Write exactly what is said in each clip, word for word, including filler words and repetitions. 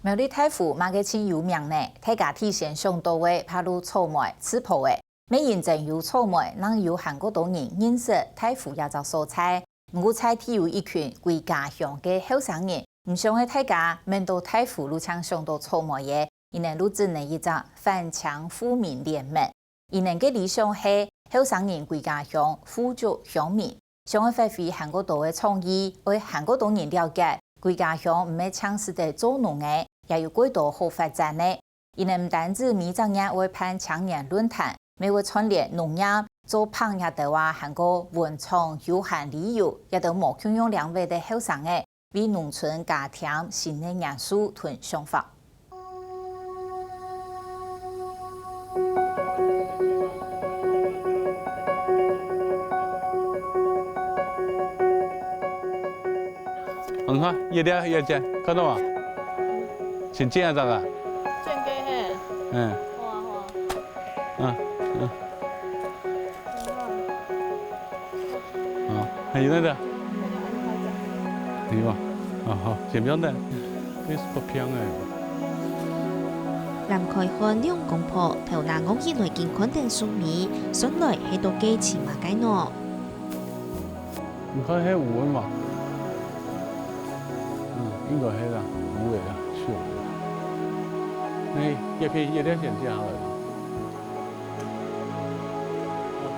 苗栗大湖麼个盡有名呢？大家最先想到个怕就草莓、芷咆仔。乜因為有草莓，正有還過多人認識大湖這隻所在。毋過在地有一群歸家鄉个後生人，毋想个大家愐到大湖就淨想到草莓仔，佢等就成立一隻返鄉富民聯盟。佢等个理想係後生人歸家鄉，富足鄉民。 想愛發揮還過多个創意，愛還過多人了解，歸家鄉毋係淨使得做農个，也有過多好發展个。佢等毋單止每隻月會辦青年論壇，乜會串聯農業、做壙這兜啊，還過文創、休閒旅遊，這兜無共樣領域个後生仔， 為農村加添新个元素同想法。你看，一粒一粒，看到嗎？真正啊，這個。真个嘿。嗯。哇哇。嗯嗯。 哦，還有那個，有啊，哦好，先不用等，這是不平哎。藍開漢兩公婆頭那戇起來緊看等粟米，算來係到該尋麼个呢？你看該有个嘛？嗯，應該係啦，有个啦，是有个。哎，葉片葉片剪下來。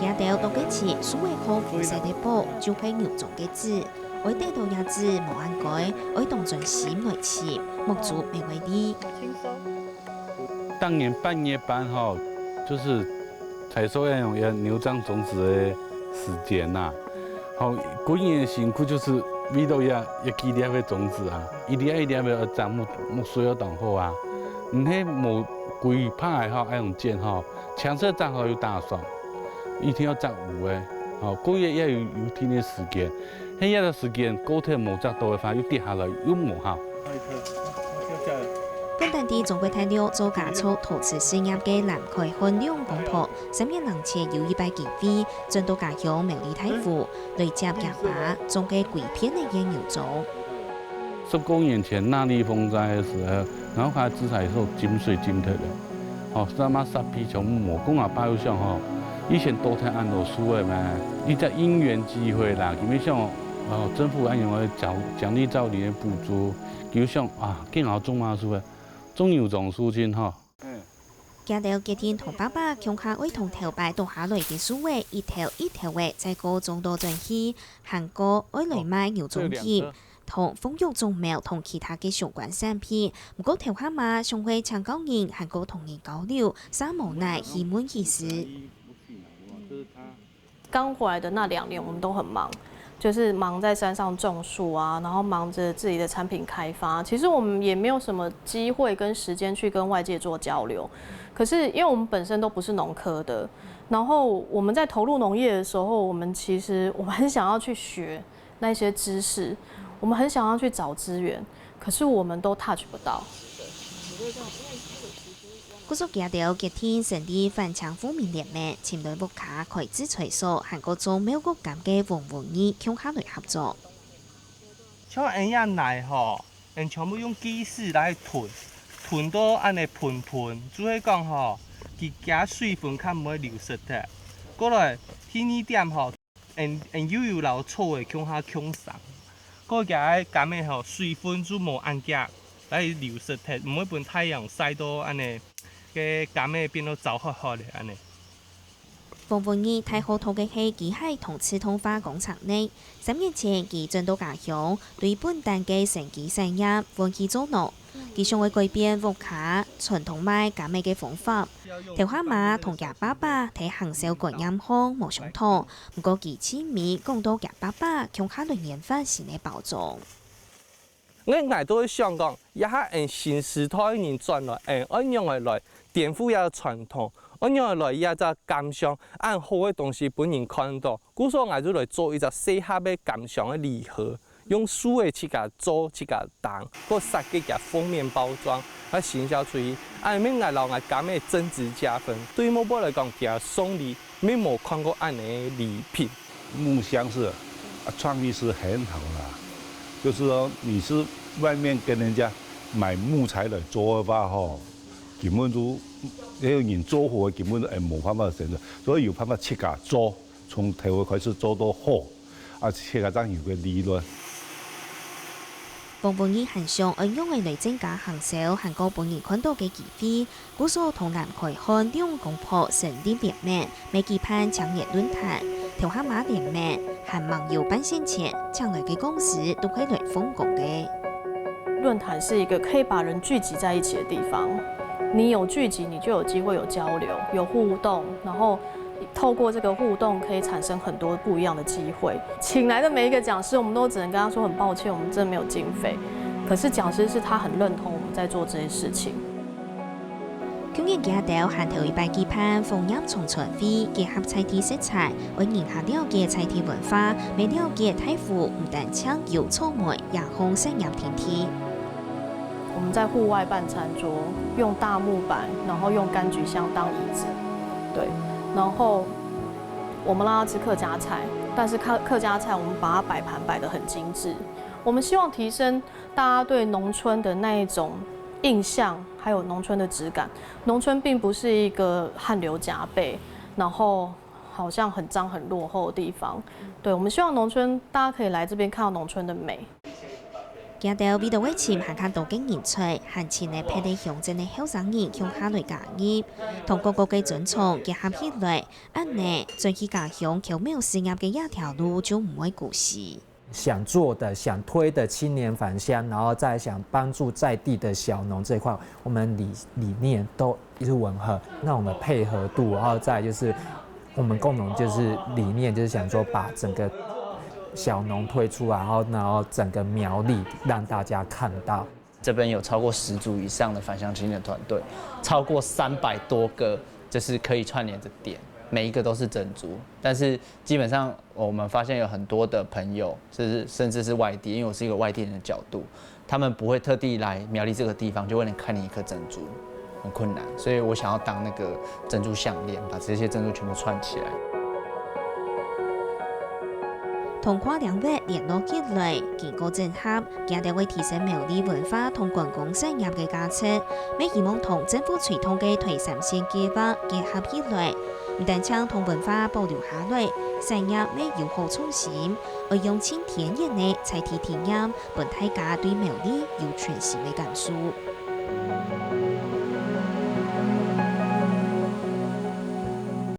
佢兜到該尋樹仔殼毋使得剝，就係牛樟个籽。愛得到這籽無恁該，愛當專心來尋，目珠乜會利。當年半夜班吼，就是採收那種牛樟種子的時間吶。吼，歸日个辛苦就是為到這一幾粒个種子啊，一粒一粒个愛摘，目目水愛當好啊。毋係無歸排个吼，愛用剪吼， 青色正好有打爽，一定愛摘有个，吼，過夜也有有一定个時間。該一个時間過忒無摘到个話，又跌下來，又無效。簡單在中國大陸做家畜陶瓷試驗个藍開漢兩公婆，三年零前有一擺機會，轉到家鄉苗栗大湖，來接厥爸種个歸片个野牛樟。 十過年前，納莉風災个時候，然後佢自家所浸水浸忒个，吼，啥嘛沙皮全部無。講阿爸又想吼，以前多忒恁多樹仔咩，一隻因緣機會啦，佢乜想，哦，政府恁樣个獎獎勵照理个補助，佢又想啊，更好種麼樹仔，種牛樟樹盡好。 佢兜決定同爸爸共下愛同頭擺倒下來个樹仔一頭一頭仔再過種倒轉去，還過愛來賣牛樟葉，同豐育種苗同其他个相關產品。毋過頭下嘛想會請教人，還過同人交流，煞無奈去問醫師。 剛回來的那兩年，我們都很忙，就是忙在山上種樹啊，然後忙著自己的產品開發。其實我們也沒有什麼機會跟時間去跟外界做交流。可是因為我們本身都不是農科的，然後我們在投入農業的時候，我們其實我們很想要去學那些知識，我們很想要去找資源，可是我們都 touch 不到。 故所佢兜決定成立返鄉富民聯盟，尋來屋下開製材所，還過做貓屋矸个黃文義共下來合作。像𠊎這泥吼，𠊎全部用機器來囤，囤到恁仔歕歕，就係講吼，佢厥水分較毋會流失忒。過來，第二點吼， 𠊎𠊎又有摎草仔共下共生，過厥个柑仔吼，水分就無恁遽來流失忒，毋會分太陽曬到恁仔，該柑仔變到燥渴渴咧恁仔。黃文義大學讀个係機械同自動化工程呢。三年前，佢轉到家鄉，對本旦个生機產業換去做農。 佢想愛改變屋下傳統賣柑仔个方法，頭下嘛同厥爸爸在行銷觀念項無相同，毋過佢盡尾講到厥爸爸共下來研發新个包裝。𠊎𠊎都會想講，這下𠊎新時代人轉來，𠊎愛仰仔來顛覆這傳統，愛仰仔來這隻柑商恁好个東西分人看到，故所𠊎就來做一隻適合个柑商个禮盒。 用樹仔自家做自家釘，過設計厥封面包裝，來行銷出去。恁仔𠊎摎𠊎柑仔增值加分，對目標來講，厥送禮，乜無看過恁仔个禮品。木箱是啊，創意是很好啦，就是說你是外面跟人家買木材來做个話吼，根本就，迄个人做好个根本就無辦法生存，所以有辦法自家做，從頭開始做到好，啊，自家正有个利潤。黃文義還想愛仰仔來增加行銷，還過分人看到个機會， 故所同南開漢利用公婆成立聯盟，乜舉辦青年論壇，頭下嘛聯盟還吂有半仙錢，請來个講師都係來放工个。論壇是一个可以把人聚集在一起的地方，你有聚集，你就有机会有交流、有互动，然后透过这个互动，可以产生很多不一样的机会。请来的每一个讲师，我们都只能跟他说很抱歉，我们真的没有经费。可是讲师是他很认同我们在做这些事情。 舊年佢兜還頭一擺舉辦楓葉重餐會，結合在地食材，愛人客了解在地文化，乜了解大湖毋單淨有草莓，也項產業天地。我们在户外办餐桌，用大木板，然后用柑橘箱当椅子，对，然后我们让他吃客家菜，但是客客家菜我们把它摆盘摆得很精致，我们希望提升大家对农村的那一种印象，还有农村的质感。农村并不是一个汗流浃背，然后好像很脏很落后的地方。对，我们希望农村大家可以来这边看到农村的美。 佢兜為著愛尋還較多个人才，還尋了別个鄉鎮个後生人共下來加入，同各國个專長結合起來，恁呢轉去家鄉巧妙事業个這條路就毋會孤栖。想做的、想推的青年返乡，然后再想帮助在地的小农这一块，我们理理念都是吻合。那我们配合度，然后再就是我们共同就是理念，就是想说把整个小农推出来，然后然后整个苗栗让大家看到。这边有超过十组以上的返乡青年团队，超过三百多个就是可以串联的点，每一个都是整组。但是基本上我们发现有很多的朋友，甚至甚至是外地，因为我是一个外地人的角度，他们不会特地来苗栗这个地方，就为了看你一颗珍珠，很困难。所以我想要当那个珍珠项链，把这些珍珠全部串起来。同跨領域聯絡起來，經過整合，佢兜會提升苗栗文化同觀光產業个價值，乜希望同政府推動个推三線計畫結合起來，毋單淨同文化保留下來，產業乜有好創新，愛用盡天然个在地體驗，分大家對苗栗有全新个感受。